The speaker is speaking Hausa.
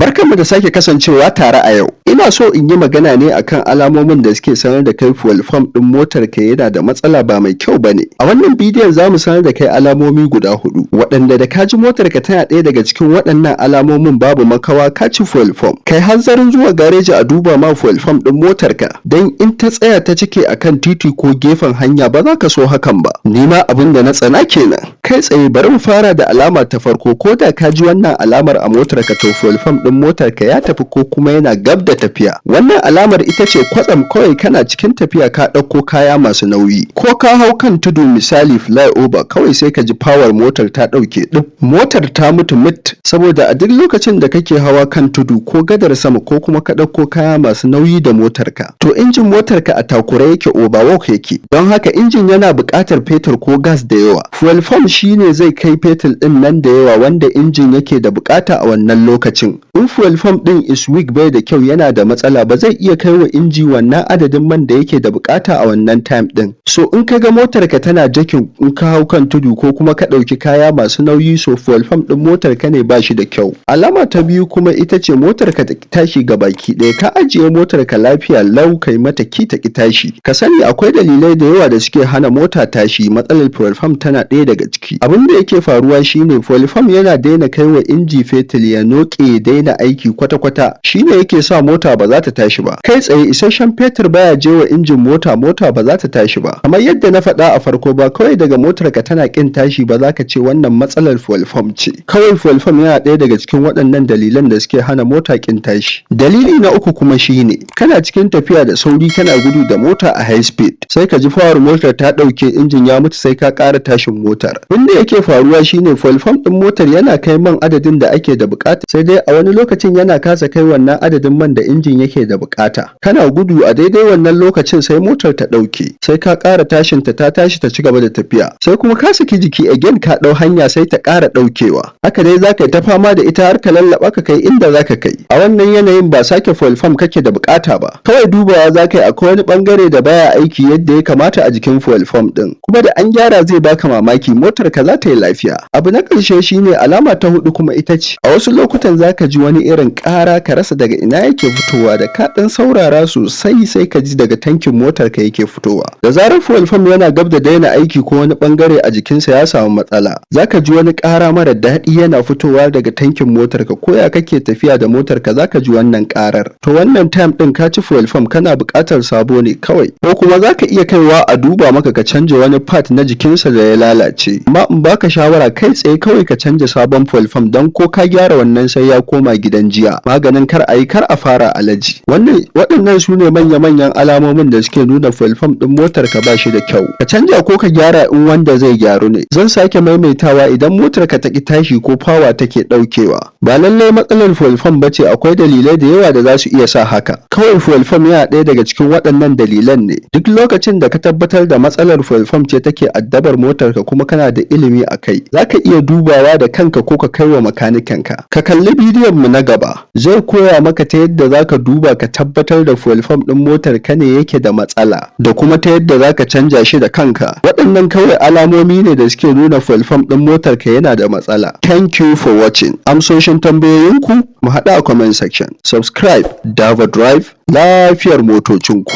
Barkanmu da sake kasancewa tare a yau. Ina so in yi magana ne akan alamomin da suke sanar da kai fuel pump ɗin motarka yana da matsala, ba mai kyau ba ne. A wannan bidiyon za mu sanar da kai alamomi guda huɗu, waɗanda da ka ji motarka tana ɗaya daga cikin waɗannan alamomin, babu makawa ka ci fuel pump. Kai hanzarin zuwa gareji a duba ma fuel pump ɗin motarka, don in ta tsaya ta cike akan titi ko gefen hanya, ba za ka so hakan ba. Ni ma abin da na tsana kenan. Kai tsaye bari mu fara da alama ta farko. Ko da ka ji wannan alamar a motarka, to fuel pump ɗin motarka ya tafi ko kuma yana gab da tafiya. Wannan alamar ita ce kwatsam kawai kana cikin tafiya, ka ɗauko kaya masu nauyi, ko ka hau kan tudu, misali flyover, kawai sai ka ji power motar ta ɗauke ɗif, motar ta mutu mut. Saboda a duk lokacin da kake hawa kan tudu ko gadar sama, ko kuma ka ɗauko kaya masu nauyi da motarka, to injin motarka a takure yake, overwork yake. Don haka injin yana buƙatar fetur ko gas da yawa. Fuel pump shine zai kai fetur ɗin nan da yawa wanda injin yake da buƙata a wannan lokacin. In fuel pump ɗin is weak, bai da kyau, yana da matsala, ba zai iya kai wa inji wannan adadin man da yake da buƙata a wannan time ɗin. So in ka ga motarka tana jerking in ka hau kan tudu ko kuma ka ɗauki kaya masu nauyi, so fuel pump ɗin motarka ne ba shi da kyau. Alama ta biyu kuma ita ce motarka ta tashi gabaki ɗaya. Ka ajiye motarka lafiya lau, kai mata key ta ƙi tashi. Ka sani akwai dalilai da yawa da suke hana mota tashi, matsalar fuel pump tana ɗaya daga ciki. Abin da yake faruwa shine fuel pump yana daina kai wa inji fetur, ya noƙe, ya daina aiki kwata-kwata, shine yake sa mota ba za ta tashi ba. Kai tsaye isasshen fetur baya je wa injin mota, mota ba za ta tashi ba. Kamar yadda na faɗa a farko, ba kawai daga motar ka tana ƙin tashi ba za ka ce wannan matsalar fuel pump ce. Kawai fuel pump yana ɗaya daga cikin waɗannan dalilan da suke hana mota ƙin tashi. Dalili na uku kuma shine kana cikin tafiya da sauri, kana gudu da mota a high speed, sai ka ji power motar ta ɗauke, injin ya mutu, sai ka ƙara tashin motar. Abin da yake faruwa shine fuel pump ɗin motar yana kai man adadin da ake da buƙata, sai dai a wani lokacin yana kasa kai wannan adadin man da injin yake da buƙata. Kana gudu a daidai wannan lokacin sai motar ta ɗauke, sai ka ƙara tashin ta, ta tashi, ta ci gaba da tafiya. Sai kuma ka saki jiki again, ka ɗau hanya, sai ta ƙara ɗaukewa. Haka dai za ka yi ta fama da ita har ka lallaɓa ka kai inda za ka kai. A wannan yanayin ba sake fuel pump kake da buƙata ba, kawai dubawa za ka yi akwai wani ɓangare da baya aiki yadda ya kamata a jikin fuel pump ɗin, kuma da an gyara zai baka mamaki, motar ka za ta yi lafiya. Abu na ƙarshe shine alama ta huɗu kuma ita ce a wasu lokutan za ka ji wani irin ƙara, ka rasa daga ina yake fitowa. Da ka ɗan saurara sosai, sai ka ji daga tankin motar ka yake fitowa. Da zarar fuel pump yana gab da daina aiki ko wani ɓangare a jikinsa ya samu matsala, za ka ji wani ƙara mara daɗi yana fitowa daga tankin motar ka. Ko ya kake tafiya da motar ka, za ka ji wannan ƙarar. To wannan time ɗin ka ci fuel pump, kana buƙatar sabo ne kawai, ko kuma za ka iya kaiwa a duba maka ka canja wani part na jikinsa da ya lalace. Amma in baka shawara kai tsaye, kawai ka canja sabon fuel pump, don ko ka gyara wannan sai ya koma gidan jiya. Maganin kar a yi kar a fara alaji. Wannan waɗannan su ne manya-manyan alamomin da suke nuna fuel pump ɗin motar ka ba shi da kyau. Ka canja ko ka gyara in wanda zai gyaru ne. Zan sake maimaitawa: idan motar ka ta ƙi tashi ko power take ɗaukewa, ba lallai matsalar fuel pump ba ce, akwai dalilai da yawa da za su iya sa haka. Kawai fuel pump yana ɗaya daga cikin waɗannan dalilan ne. Duk lokacin da ka tabbatar da matsalar fuel pump ce take addabar motarka kuma kana da ilimi a kai, za ka iya dubawa da kanka ko ka kai wa makanikanka. Ka kalli bidiyon mu na gaba, zai koya maka ta yadda za ka duba ka tabbatar da fuel pump ɗin motar ka ne yake da matsala, da kuma ta yadda za ka canja shi da kanka. Waɗannan kawai alamomi ne da suke nuna fuel pump ɗin motar ka yana da matsala. Thank you for watching. Amsoshin tambayoyinku, mu haɗu a comment section. Subscribe Dava Drive, lafiyar motocinku.